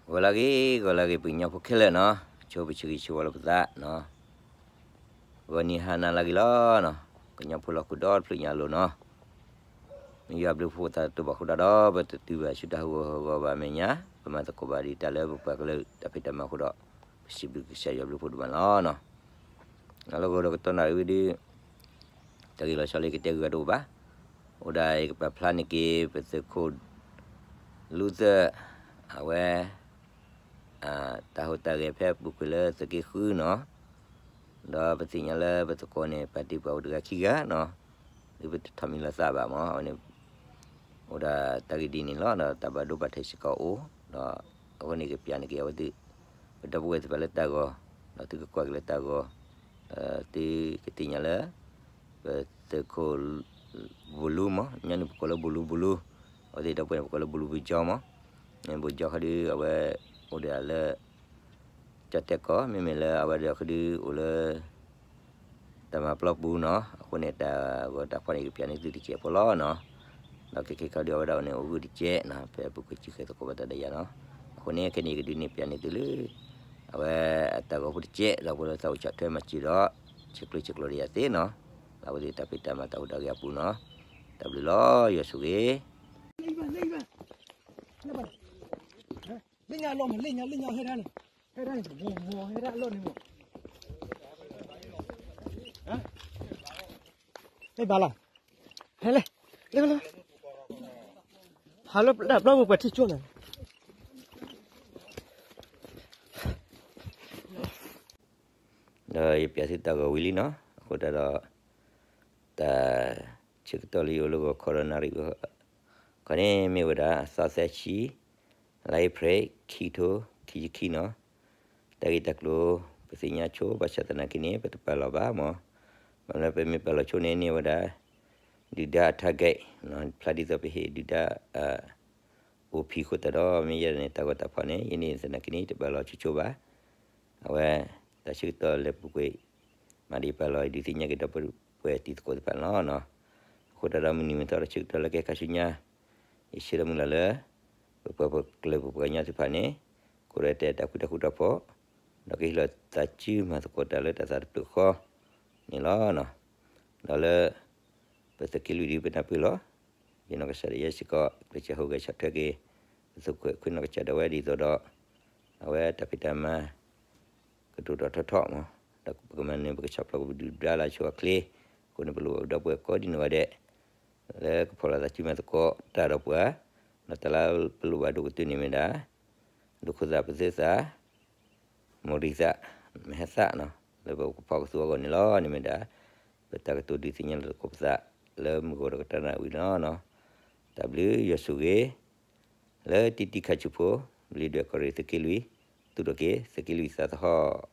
ဂီၤလၢအဂ့ၤ ဂီၤလၢအဂ့ၤ ပှၤကညီဖိခဲလၢာ်နီၤ, ဆိပဆံဂံၢ်ဆံဝါလၢပသးနီၤ, ဂီၤနံၤဟါနၤလၢအဂ့ၤလီၤနီၤ, ကညီဖိလီၤဃုာ်ဒီတဖျၢၣ်ညါလိၤနီၤ, ယွၤဘျုးဖှိၣ်သးတဘၣ်ဃုာ်ဒီး ပတတုၤဘၣ်ဆူတၢ်ဟးဂီၤဟးဂီၤဘၣ်အမဲာ်ညါ, ပမၤသကိးဘၣ်ဒံးတၢ်လၢပပှၤကလုာ်တၢ်ဖံးတၢ်မၤအဃိဒီး, ပစံးဘျုးကစၢ်ယွၤဘျုးဖှိၣ်ဒိၣ်မးလီၤနီၤ. အလီၢ်ဂီၤဒီးကတီၢ်နၣ်ရံၣ်ဝံၤဒီး တၢ်ဂ့ၢ်လီၤဆီလၢယကတဲဂ့ၤဂ့ၤတအိၣ်ဘၣ်. အိၣ်ဒၣ်ယကပာ်ဖျါန့ၢ်က့ၤ ပသုးခိၣ် လူသၢၣ် အဝဲ တၢ်ဟူးတၢ်ဂဲၤဖဲအပူၤကွံာ်လၢသုးက့ဃုနီၤ, ဒီးပသ့ၣ်ညါလၢပသကိးန့ၣ် ပာ်တ့ၢ်ပှၤအိၣ်တဂၤခံဂၤနီၤ, ဒီးပတထီၣ်မံၤလီၤသးဘၣ်မး, အဝဲန့ၣ် အိၣ်ဒၣ်တၢ်ဂ့ၢ်ဒ်န့ၣ်လီၤ, ဒီးတၢ်ဘၣ်ဒိဘၣ်ထံးစ့ၢ်ကီးအိၣ်, ဒီးအဃိန့ၣ်ကပျးန့ၢ်က့ၤအဝဲသ့ၣ် ပဒီပုၢ်ဝဲၢ်သ့ၣ်တဖၣ်လၢတၢ်ဂီၤ, ဒီးသုကကွၢ်က့ၤလၢတၢ်ဂီၤ, သုကသ့ၣ်ညါလၢ ပသုးခိၣ် ဘူးလူမး, ညီနုၢ်ပကိးလၢဘူးလူဘူးလူ, အဝဲသ့ၣ်ဒီပုၢ်ဝဲၢ်န့ၣ် ပကိးလၢဘူးလူဘူးကၠီမး, ဘူးကၠီခီဒီး အဝဲအိၣ်ဒီးလၢ ကၠီၣ်တဲၣ်ကီၢ် မ့မ့ၢ်လၢအဝဲဒီးခီဒီးအိၣ်လၢ တၢ်မၤပျီပူၤနီၤ, အဃိန့ၣ် တၢ်ဂီၤတၢ်ဖီၣ်န့ၣ် ယကပျးန့ၢ်သုတကဲးဖိလီၤနီၤ, ဒီးခဲခဲခီဒီးအဝဲဒၣ်အီၤန့ၣ် အိၣ်ဂၢၢ်တကဲးနီၤ, ဖဲအပူၤကွံာ်စုဃဲၤသကိးဘၣ်တၢ်ဒီးယၤနီၤ, အဃိန့ၣ် ခဲန့ၣ်ယကဒုးန့ၢ်ပျးန့ၢ်သုလၢ အဝဲအတၢ်ဂီၤဖိတကဲး ဒီးဖိလၢသးအိၣ်ဆီၣ်ထွဲမၤစၢၤဒီး ဆဲးကျိးဆဲးကျိးဒီးယၤသ့နီၤ, အဝဲသ့ၣ်တၢ်ဖံးတၢ်မၤတၢ်ဟူးတၢ်ဂဲၤအပူၤနီၤ, တၢ်ဘျုးလီၤ ယွၤဆိၣ်ဂ့ၤ လ့ၣ်ညါလီၤမး လ့ၣ်ညါ လ့ၣ်ညါဟဲဒၣ်န့ၣ်, ဟဲဒၣ်န့ၣ် မ့ၢ်ဟဲဒၣ်အလီၢ်န့ၣ်မး, ဟဲဘၣ်လီၤ, ဟဲလဲၣ်, လ့ၣ်လီၤ, ဟးလၢတၢ်ပျီပူၤပှၤထံၣ်ကၠိန့ၣ် ဒီးယပျးသုတၢ်ဂီၤဝံၤလံနီၤ, အဃိတၢ်ဒီး တၢ်ဆၢကတီၢ်လၢယအိၣ်လၢဂီၤခီဒီးနၣ်ရံၣ်ဝဲ ခီန့ၣ်မ့ၢ်ဝဲဒၣ် သီသၢဆံ လါအ့ဖြ့ၣ် ခံကထိခံဆံခံနီၤ, တၢ်ဂ့ၢ်တၢ်ကျိၤ ပသ့ၣ်ညါဆိ ဘၣ်ဆၣ်သနာ်က့န့ၣ် ပတပာ်လီၤဘၣ်မး, ဘၣ်မနုၤပမ့ၢ်ပာ်လီၤဆိန့ၣ်န့ၢ်ဝဲဒၣ် ဒုၣ်ဒါအ target ဖျါဒ်သိးပဟ့ၣ်ဒုၣ်ဒါ အိၣ်ဖံးအဃိသတးဒီး မ့ၢ်ယဲဒၣ်န့ၣ် တၢ်ဂီၤတၢ်ဖီၣ်န့ၣ် ယန့ၣ်သနာ်က့န့ၣ် တပာ်လီၤဆိဆိဘၣ်. အဝဲ တၢ်ဆၢကတီၢ်လဲၤပူၤကွံာ် မၤဒံးပာ်လီၤ ဒုးသ့ၣ်ညါက့ၤဒီးပဝဲတံၤသကိးသ့ၣ်တဖၣ်န့ၣ်လီၤ. အဃိသတးဒီးမုၢ်နံၤမုၢ်သီတၢ်ဆၢကတီၢ်လၢကဟဲခါဆူညါ ယဆၢလၢမုၢ်လၢ်လၢ ပပှၤကလုာ်ပပှၤကညီသ့ၣ်တဖၣ်န့ၣ် ကအိၣ်ဒီးတၢ်အဲၣ်တၢ်ကွံတၢ်ဃူတၢ်ဖိး ဒီးကဟ့ၣ်လီၤသးစုမၤသကိးတၢ်လၢတၢ်သးတဖျၢၣ်ဃီန့ၣ်လီၤ. ဒီးလၢ ပသုးက့လွံၢ်ဒုးပနၢ်ပၢၢ်လီၤ. ယနီၢ်ကစၢ်ဒၣ်ယဲစ့ၢ်ကီး ကစၢ်ဟူးဂဲၤဆီၣ်ထွဲက့ၤ ပသုးခိၣ်ခွ့နီၢ်ကစၢ်ဒၣ်ဝဲဒ်သိးဒီး အဝဲတၢ်ဖံးတၢ်မၤ ကတိၤထီၣ်ထီထီၣ်မး ဒီးပကမၤနၢၤပကဆီၣ်ဖျိးကပဒုၣ်ပဒါလၢအဆိအချ့အဃိန့ၣ် ပလိၣ်ဘၣ်ပဒီပုၢ်ဝဲၢ်ကိးဒံနီၢ်ဂၤဒဲး လၢကဖီၣ်လိာ်သးစုမၤသကိးတၢ်ဒီးပှၤ ဒီးတၢ်လၢပလိၣ်ဘၣ်ဒိကတၢၢ်န့ၣ်မ့ၢ်ဒၣ် ဒိခိၣ်သးပသ့သး မိၢ်ရံသး မဟဲသး လၢပကဖီၣ်ကသူအဂီၢ်န့ၣ်လီၤ. န့ၣ်မ့ၢ်ဒၣ် ပတၢ်ကတိၤဒုးသ့ၣ်ညါလီၤသကိးပသး လၢမုၢ်ဂီၤဒီးကတီၢ်နၣ်ရံၣ်ဝံၤန့ၣ်လီၤ. တၢ်ဘျုးယွၤဆိၣ်ဂ့ၤ လၢတံၢ်တံၢ်ခါဆူဖိ ဘျံးဒွဲၣ်ကီၢ်ရ့ၣ်သုးက့လွံၢ် သူၣ်ထီၣ်က့ၤ သုးက့လွံၢ်သးသဟီၣ်